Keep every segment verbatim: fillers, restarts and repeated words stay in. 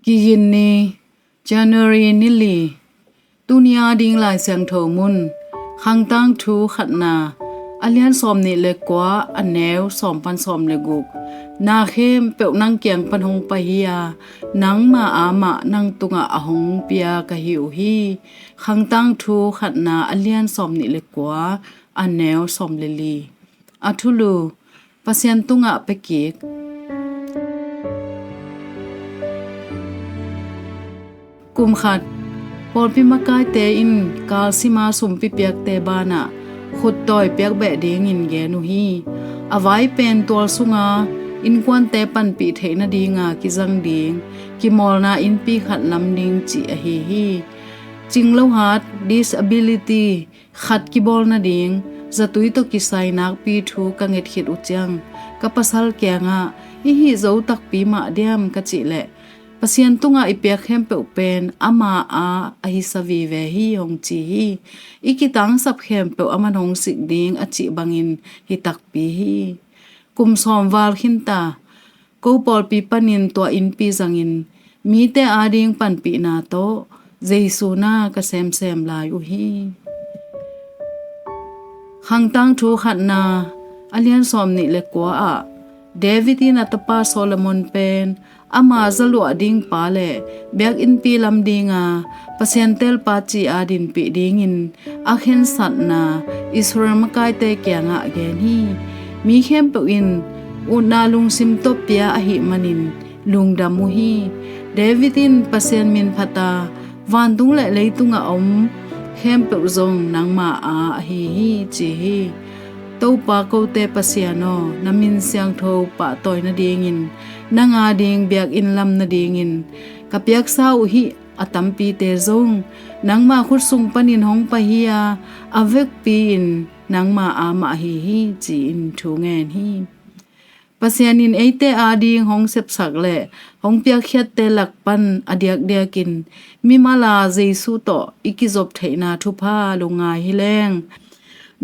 Kigin ni, January ni li. Tuni a ding Lai Siangtho mun, Khangtang Thu khatna, a lian sawm nih le kua, a neu sawm pan sawm le guk. Na khempeuh nang kiang pan hong pai hi a, nangma a mah nang tungah a hong pia ka hi uh hi. Khangtang Thu khatna, a lian sawm nih le kua, a neu sawm le li. A thulu, Pasian tungah pia kik. Kum khat, pawlpi makaite in kalsima sumpi piakte banah khuttawi piak beh dingin gen uh hi. A vai pen tual sunga innkuante panpih theih nadinga kizang ding kimawlna innpi khat lam ding cih ahi hi. Cinglohat, disability, khat kibawl nading zatui tawh kisai nakpi thu ka nget khit uh ciang, ka pasal kiangah, "I hih zo takpi mah diam?" ka cih leh, "Pasian tungah i piak khempeuh pen ama a, a hisa vive hi," hong ci hi. "I kitangsap khempeuh aman hong sik ding," a cih bangin hi takpi hi. Kum sawm val khinta, ko pawlpi panin tua innpi zangin mite ading panpihna tawh Jesu na ka semsem lai uh hi. Khangtang Thu khatna, a lian sawm nih le kua ah, David in a tapa Solomon pen ama zaluah ding pa le biakinnpi lam dinga Pasian telpa ci a dinpih dingin a khensatna Israel makaite kiangah gen hi. Mi khempeuh in utna lungsim tawh pia ahih manin lungdam uh hi. David in Pasian min phata, "Vantung le leitung a om khempeuh zong nangma a ahi hi," ci hi. Topa kote Pasian aw, na min siangtho pahtawi nadingin, nang ading biakinn lam nadingin ka piaksa uh hih a tampite zong nangma khut sung panin hong pai hi a, a vekpi-in nangma a mah ahi hi, ci-in thu ngen hi. Pasian in eite ading hong sepsak le hong piakkhiatte lak pan a diakdiakin mimal a Jesu tawh i kizop theihna thupha lungngai hi leng,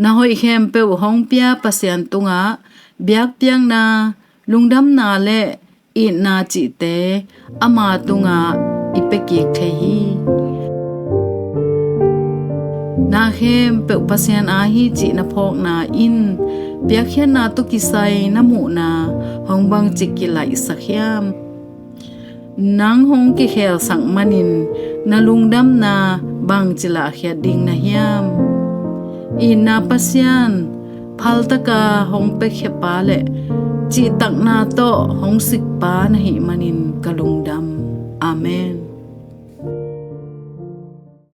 na hoih khempeuh hong pia Pasian tungah biakpiakna, lungdamna le itna cihte ama tungah i pia kik thei hi. Na khempeuh Pasian a hi cih na phawkna in piakkhiatna tawh kisai na muhna hong bangci kilaihsak hiam? Nang hong kikhelsak manin na lungdamna bangci lahkhiat ding na hiam? Itna Pasian, phaltaka hong piakhia pa le cihtakna tawh hong sik pa na hih manin ka lungdam. Amen.